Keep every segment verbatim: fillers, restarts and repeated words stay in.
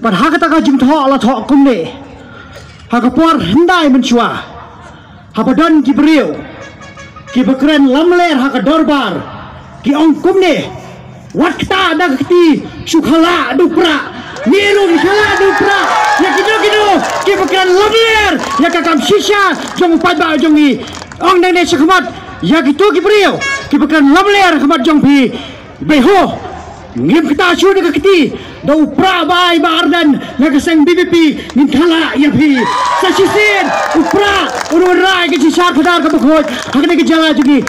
Bad ha kata ka jingthoh la thoh kumne. Ha ka por hyndai mynshuwa, haba don ki briew kiba kren lamler ha ka dorbar, ki ong kumne: Wat kata da ka kti, shu khala da u prah. Ngi ruh ngi khala da u prah ïa kino kino kiba kren lamler ïa ka kam shisha jong u paidbah jong ngi. Ong nangne shakhmat ïa kito ki briew kiba kren lamler ha khmat jong phi: Beiho, ngim kata shuh da ka kti, da u prah ba ai Bah Ardent na ka seng B P P, ngin khala ïa phi. Sa shisien u prah u wanrah ïa ka jingshisha khadar kaba khuid ha kane ka jylla jong ngi.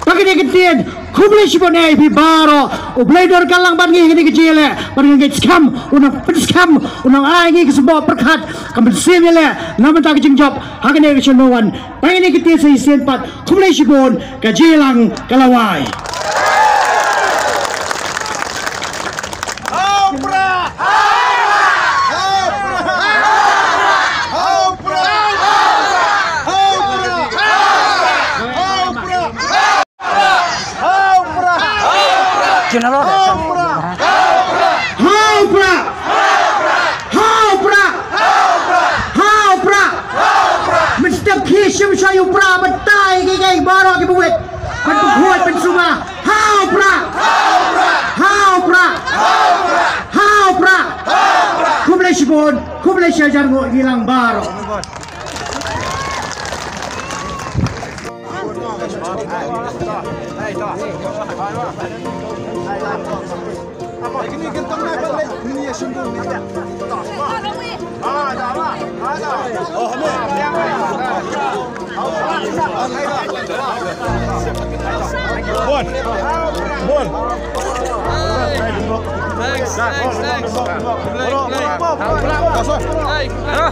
Ba kane ka ktien, khublei shibun ïa phi baroh. U Blei un kyrkhu lang bad ngi ha kane ka jingïaleh, bad ngi ngeit skhem un nang pynskhem, un nang ai ngi ka symboh pyrkhat, ka mynsiem ïaleh na bynta ka jingjop ha kane ka shnong. Tang kine ki ktien sa shisien pat, khublei shibun, ka jingïalang ka la wai. Ha u prah! Ha u prah! Ha u prah! Ha u prah! Mynstep khie shim shai u prah, ban tai ïa kiei kiei baroh kiba wit, ban pynkhuid pynsumar. Ha u prah! Ha u prah! Ha u prah! Khublei shibun, khublei shihajar nguh ïa ngi lang baroh. Bun. Bun. Thanks, thanks, thanks. Play, play. Hey, ah.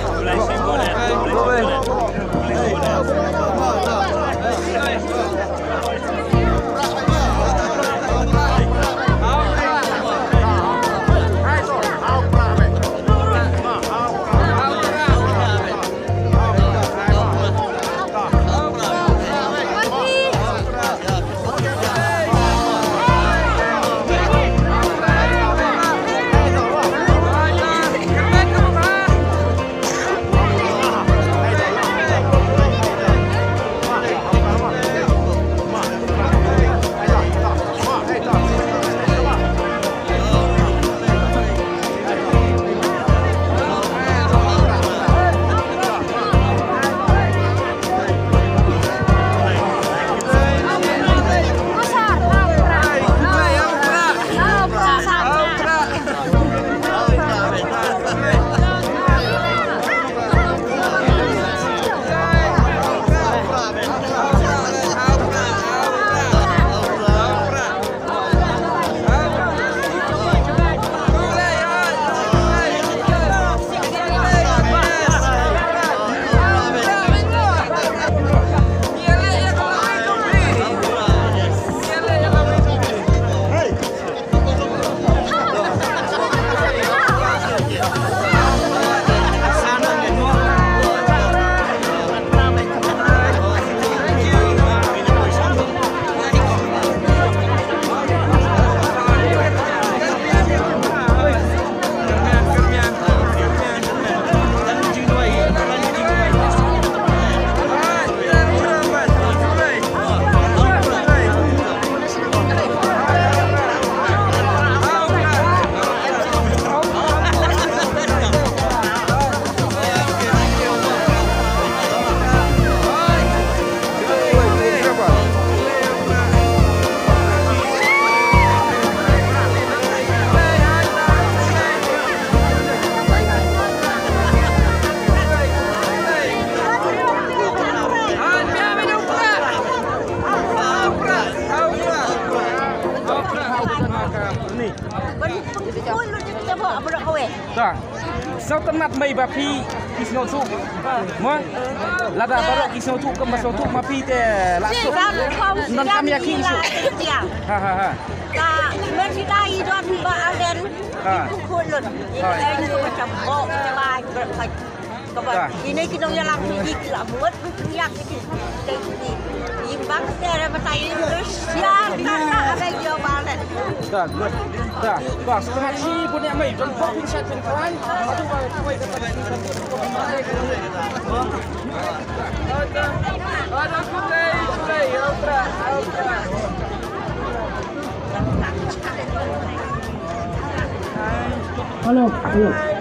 Ta. Sngewtynnat mei ba phi ki sngewthuh. Mo? Lada baroh ki sngewthuh kumba sngewthuh ma phi te la suk. Nang kam ïa ki suk. Ha, ha, ha. Ka, men kita i don ba aden. Ha. Ku khulun. Ha. Ini macam bok, macam baik, berkat. Kaba ine ki nongïalam ki ki la mut ki ïa ki ki ki ki. Imbang te re batai Indonesia ta ta ada jawab. Da, da, da. Setengah chi punya mai, don pop in sat in kran. Aduh, wai, wai, wai. Hello, hello.